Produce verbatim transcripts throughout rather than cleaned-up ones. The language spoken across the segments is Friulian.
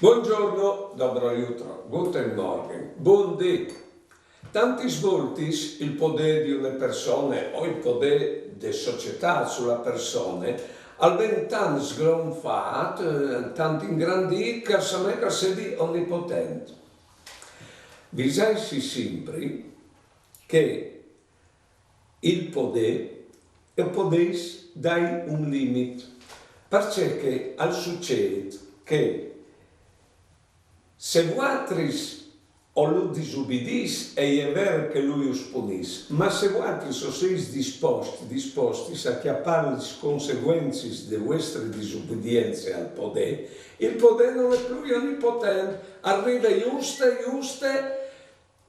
Buongiorno, dobro jutro, guten Morgen, bundì. Tantis voltis il podê di une persone o il podê de societât su la persone al ven tant sgronfât, eh, tant ingrandît, che al semee che al sedi onipotent. Visaitsi simpri che il podê, o podês dâi un limit, parcè che al sucêt che se vualtris o lu disubidîs, e je vêr che lui us punìs, ma se vualtris o sês disposcj, disposcj a cjapâ lis conseguencis de vuestre disubidience al podê, il podê nol è plui onipotent, al rive juste, juste,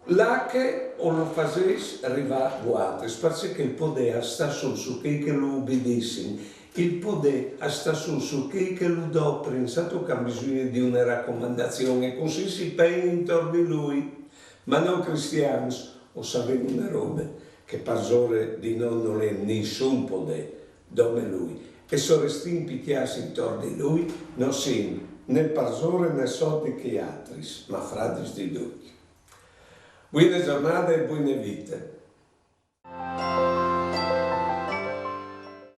là che o lu fasês rivâ vualtris, parcè che il podê al sta sù su chei che lu ubidissin, il podê al sta sù su chei che lu doprin, sâstu che a àn bisugne di une racomandazion, e cussì si pein intor di lui. Ma nô cristians o savìn une robe, che parsore di nô nol è nissun podê, dome lui, e se o restìn picjâts intor di lui, no sin né parsore né sot di chei altris, ma fradis di ducj. Buine zornade e buine vite.